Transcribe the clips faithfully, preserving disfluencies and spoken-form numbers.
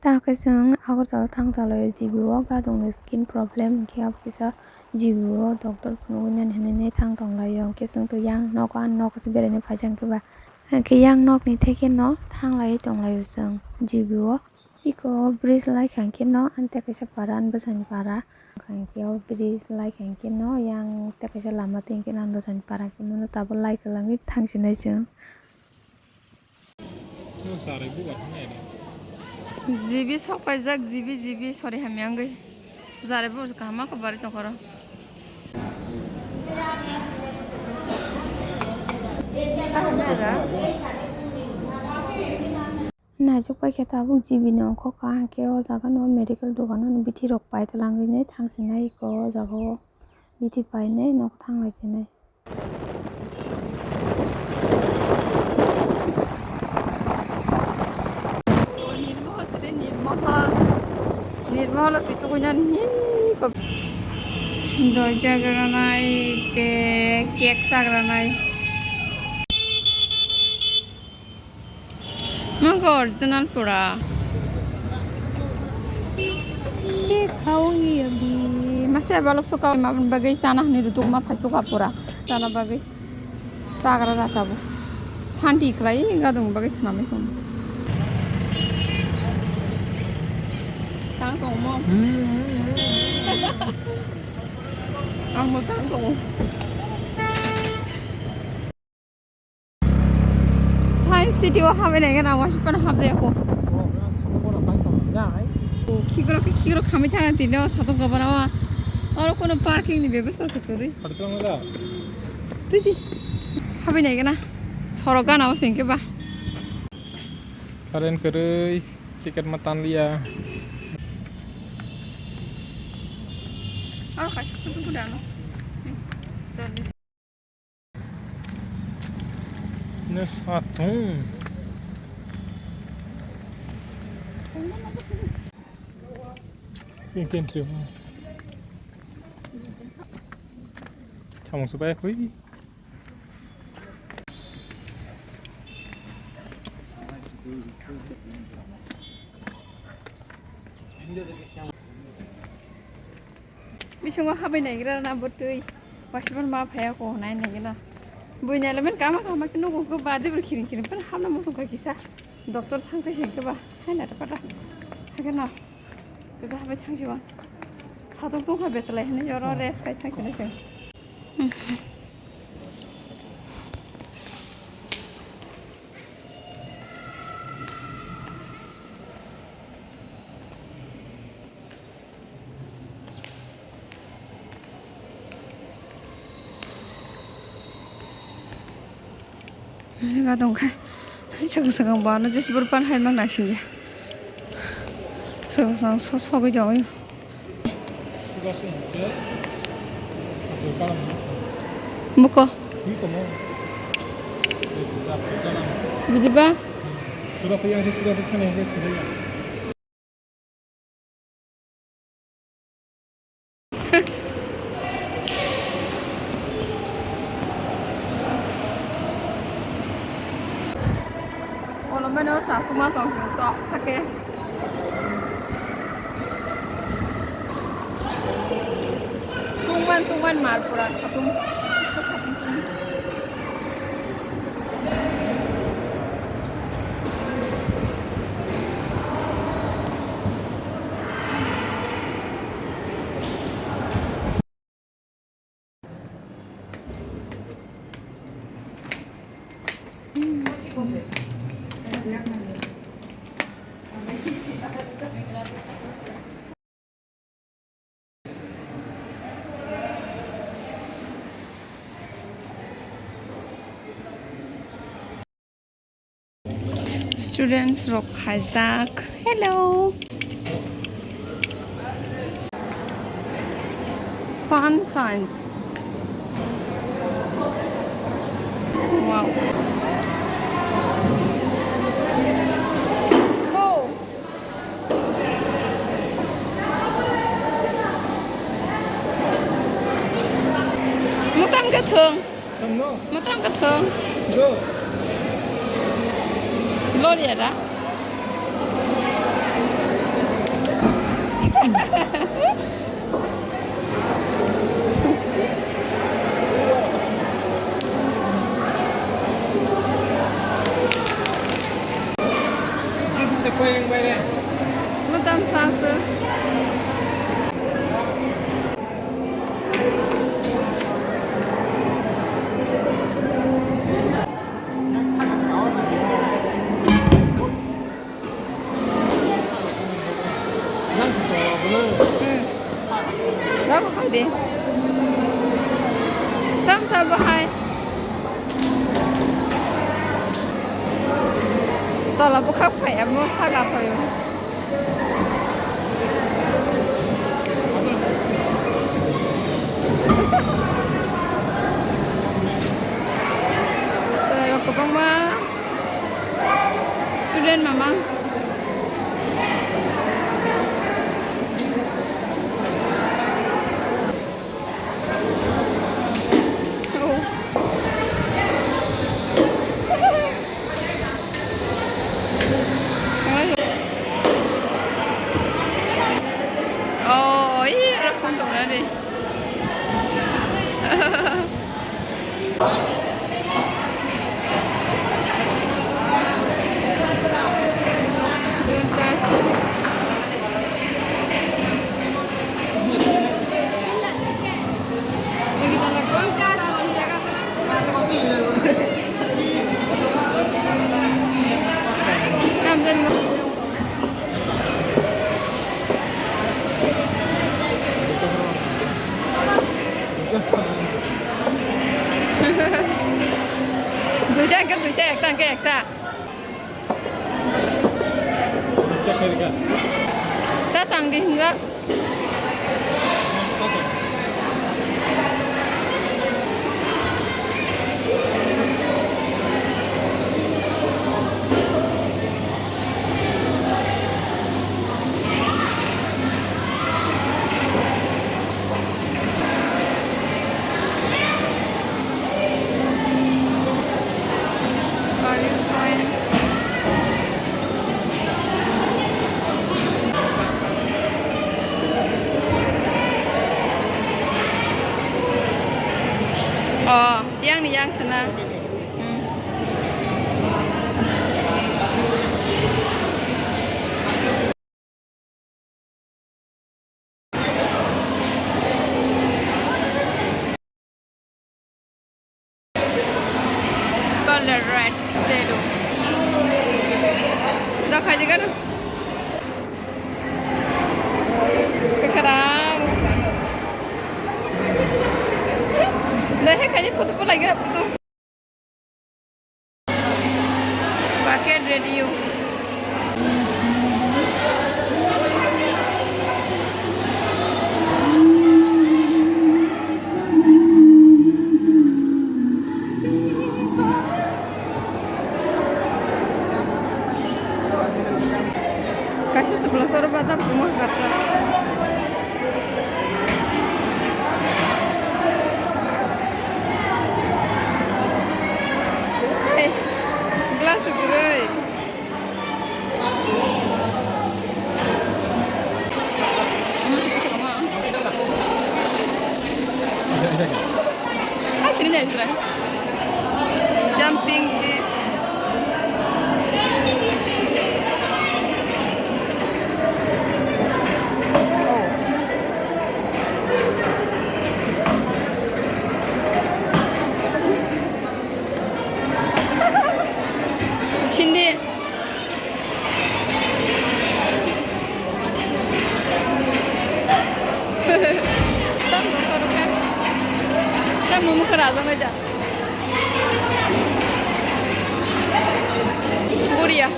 Tei hwnkhe chwng Agartala thang tonglaio G B o gadungni skin problem, hwnkhe abo kisa G B o doctor phunugwi nani hinwi thang tonglaio. Hwnkhe chwng tei yang nogo, ani nogo se beraina phaikha hwnkhe ba. Hwnkhe yang nokni theke no thanglaiwi tonglaio chwng G B o. Eko bridge lai kha hwnkhe no ani tei kaisa para, ani bwsani para. Hwnkhe o bridge lai kha hwnkhe no yang tei kaisa lama tei hwnkhe no ani bwsani para hwnkhe no tabuk lai kwlangwi thangsinai chwng. G B sok paijak, G B, G B, sorry, hamya wngwi. Jare bo kaham khe bari tongkhoro. Naijak paikha tabuk G B ni ongkho kaham khe o jaga no medical dogano bithi rok pai twlangwi thangsinai eko o jaga o bithi painai nogo thanglai sinai. Nirmohol se de, Nirmohol. Nirmohol twi tugui nani hi ko. Doi chagra nai, te cake chagra nai. Nang original pura. Ke khao ye abhi. Mase balok suka ma bagwi sana ni rutuk ma phai suka pura. Sana bagwi. Sagra rata bo. Santi khlai gadung bagwi swnamwi kong. Tang tong mo. Ang mo tang tong. Science City o habai nai gana wasi pan habjai ko. Khigro khigro khamwi thang tino satung kabana wa. Oro kono parking ni bebostha se kwrwi. Titi. Habai nai gana. Sorok gana o sengke ba. Current kwrwi ticket ma tan liya. Oro kaisa kutu kuda no. Ni satung. Ini kentri. Samung supaya kui. Bisingo habai naigra na bo twi. Wasibar ma phaya ko nai nai gina. Bui nai lamen kama kama ke nugo ko ba de bur khiring khiring pen hamna musung ka kisa. Doctor thang te sing ke ba. Hai na ta pata. Hake na. Kisa habai thang jiwa. Satung tong ha betlai hini joro rest kai thang sini sing. Ga dong khe. Swkang swkang bo ano jisbur pan hai mang naising ya. Swkang swkang so sogwi jagwi. Muko. Bidiba? Kolomeno sasuma tong sok sake. Tungman tungman mar pura satung. Students rok khaijak. Hello. Fun science. Wow. Go. Mutang kathung. Tangno? Mutang kathung. Go. Gloria da. Mo tamsa aswk. Hmm. Nang khai di. Tamsa bo hai. Tola bwkhak phai amo saka phaio. Chwrairok kwbangma student mamang. Oh, iya, ora phone tong nani. Duita, ekta duita, ekta, ekta, ekta. Ta tang di hinjak. Oh, yang ni yang sana. Hmm. Color red, zero. Dah khai jaga na. Kekerang. Dah hai khai photo pun lagi na photo. Paket radio. Kaisa sebela soro badam kumah kasa. Hey, glass gurui. Ah, sini deh, Israel. Jumping this. Oh. Sindi. Tam dong karuka. Tam mumu kara dong aja. Buria.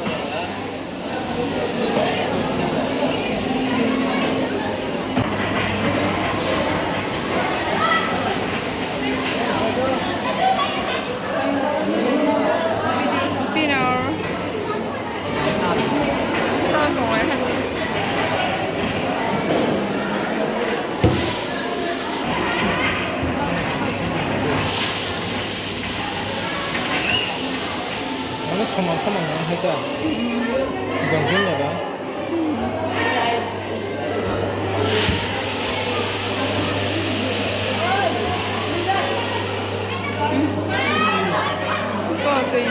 Spinner. Sa tonglai kha. Ano soman soman nang hai ta. Dongpin jaga. Kok twi.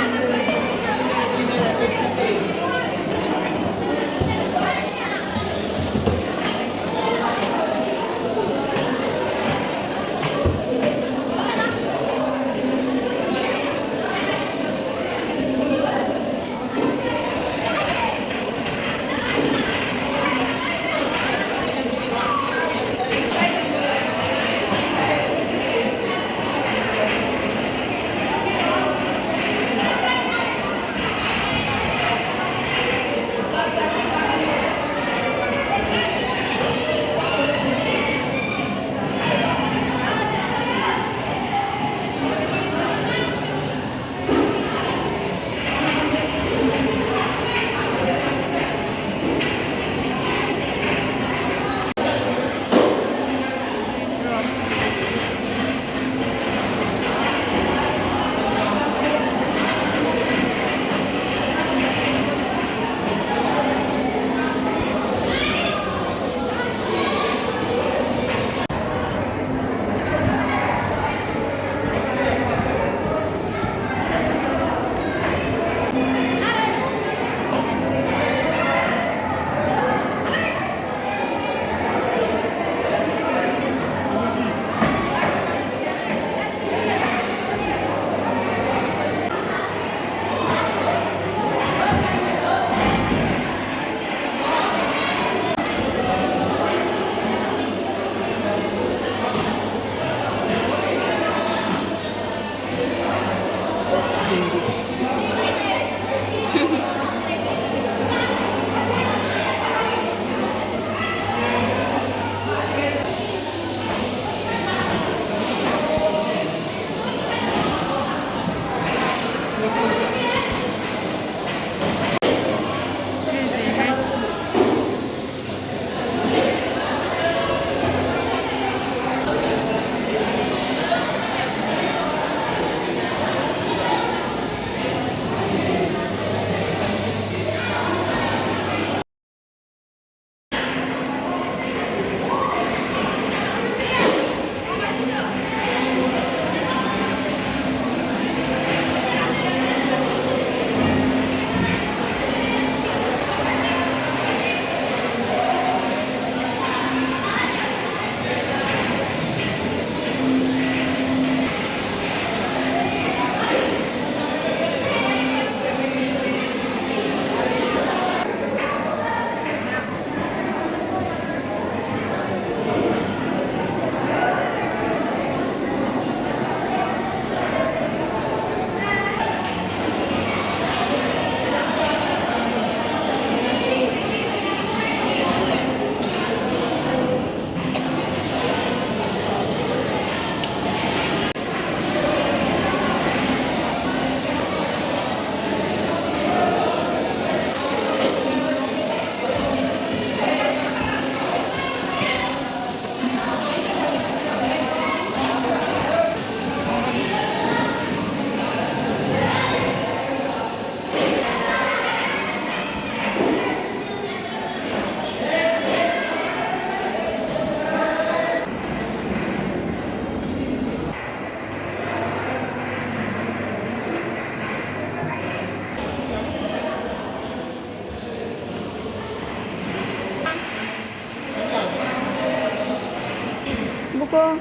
Ko.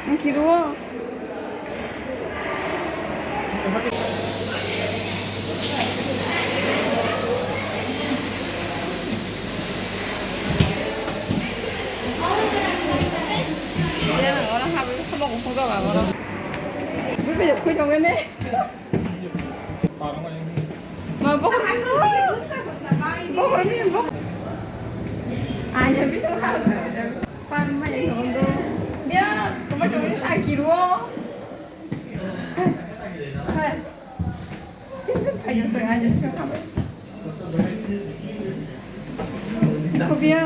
Ang kiruo. Oro habwi khama kuphur jaga oro. Bui bui khui jong ne. Ma bokhor mi bokhor. Bokhor mi bokhor. Aja bising ha. Par ma yang hondo. Bia, koma jong ni sa kiruo. Hai. Aja sa aja bising ha. Ko bia.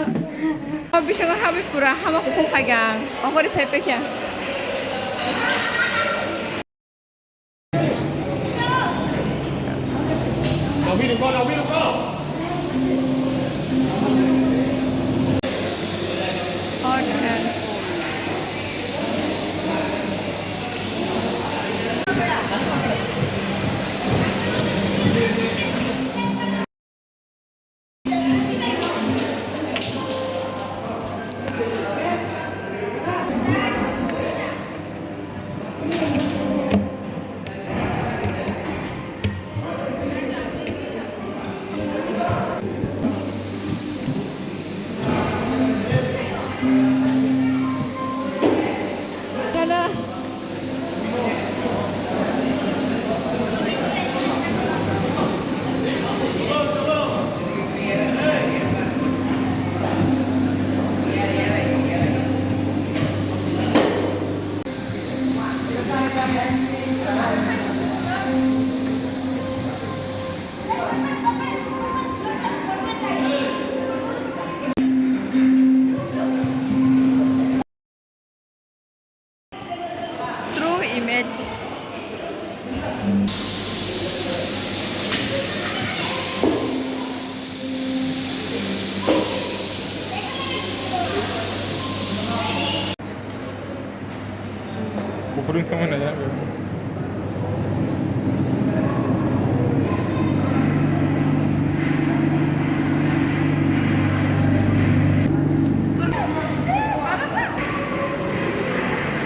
O bising ha bi pura hama kuphung phaigang. Ongkori phai phai kya. True image. Buphuru wngkha manya ya.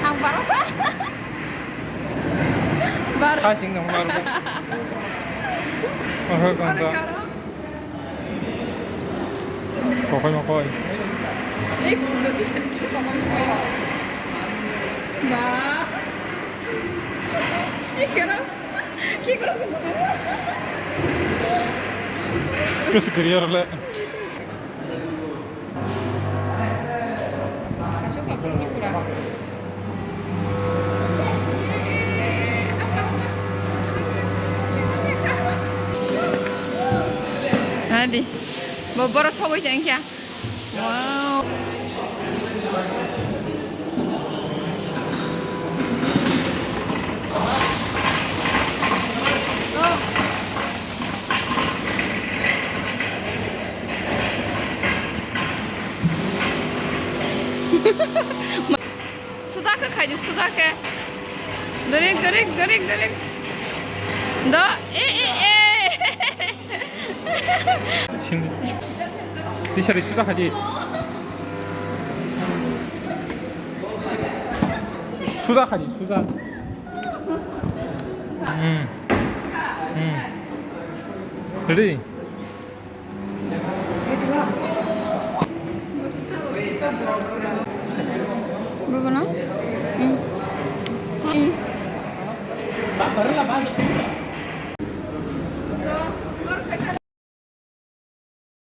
Ang barasa. Bar. Kha sing nang bar. Oho, kansa. Kokoi mokoi. Ek doti sari kisa kokoi mokoi. Ba. Ek kero. Ki kero tu kusu. Kusu keriar le. Kasu kapur ni kura. Adi, bo borok sogwi tong kha. Wow. Suja khe khaidi, suja khe. Dorik, dorik, dorik, dorik. Do, e, e, e. Sini. Tisari suja khaidi. Suja khaidi, suja. Hmm. Hmm. Ready? Bobo no? Hmm. Hmm.